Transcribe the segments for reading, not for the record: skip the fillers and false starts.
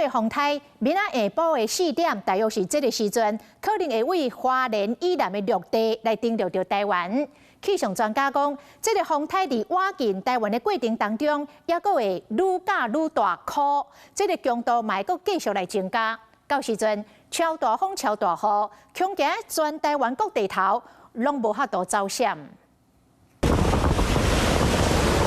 風颱明仔下晡的4點，大約是這个時陣，可能會對花蓮以南的陸地來登陸著台灣。氣象專家講，這个風颱佇倚近台灣的過程當中，猶閣會愈咬愈大箍，這个強度嘛會閣繼續來增加。到時陣，超大風、超大雨，恐驚全台灣各地頭攏無法度走閃。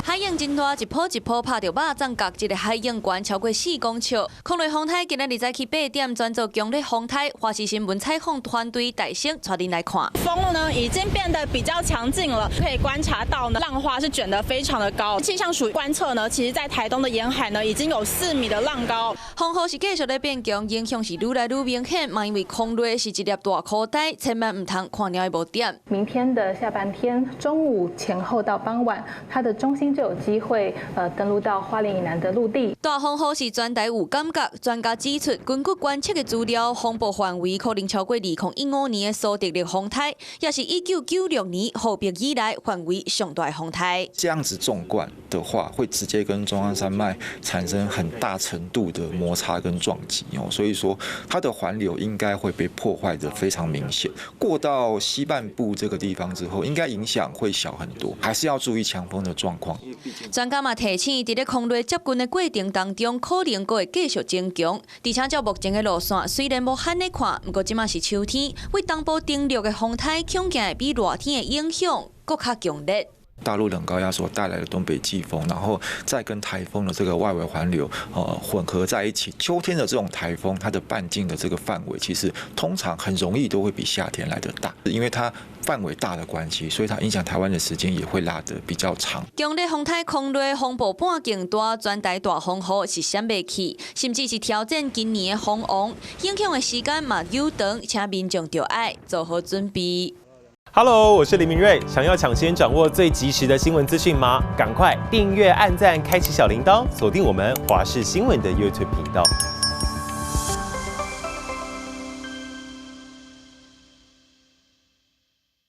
海湧真大，一波一波拍著肉粽角，這个海湧懸超過4公尺。空雷風颱今仔日早起8點轉做強烈風颱，華視新聞採訪團隊大聲帶恁來看。風路呢已經變得比較強勁了，可以觀察到呢浪花是捲得非常的高。氣象署觀測呢，其實在台東的沿海呢已經有4米的浪高。風雨是繼續咧變強，影響是愈來愈明顯。嘛因為空雷是一粒大箍呆，千萬毋通看鳥伊無點。明天的下半天，中午前後到傍晚，它的中心就有機會登陸到花蓮以南的陸地。大風雨是全台有感覺，專家指出，根據觀測的資料，風暴範圍可能超過2015年的蘇德勒風颱，也是1996年和平以來範圍上大的風颱。這樣子縱貫的話，會直接跟中央山脈產生很大程度的摩擦跟撞擊哦，所以說它的環流應該會被破壞得非常明顯。過到西半部這個地方之後，應該影響會小很多，還是要注意強風的狀況。專家嘛提醒，佇咧空雷接近的過程當中，可能閣會繼續增強。而且照目前的路線，雖然無罕咧看，毋過這馬是秋天，對東部登陸的風颱，恐驚會比熱天的影響閣較強烈。大陸冷高壓所帶來的東北季風，然後再跟台風的這個外圍環流，混合在一起。秋天的這種台風，它的半徑的這個範圍，其實通常很容易都會比夏天來得大，因為它範圍大的關係，所以它影響台灣的時間也會拉得比較長。強烈風颱空雷風暴半徑大，全台大風雨是閃袂去，甚至是挑戰今年的風王，影響的時間嘛有長，請民眾著愛做好準備。 Hello，我是林明瑞。想要搶先掌握最及時的新聞資訊嗎？趕快訂閱、按讚、開啟小鈴鐺，鎖定我們華視新聞的 YouTube 頻道。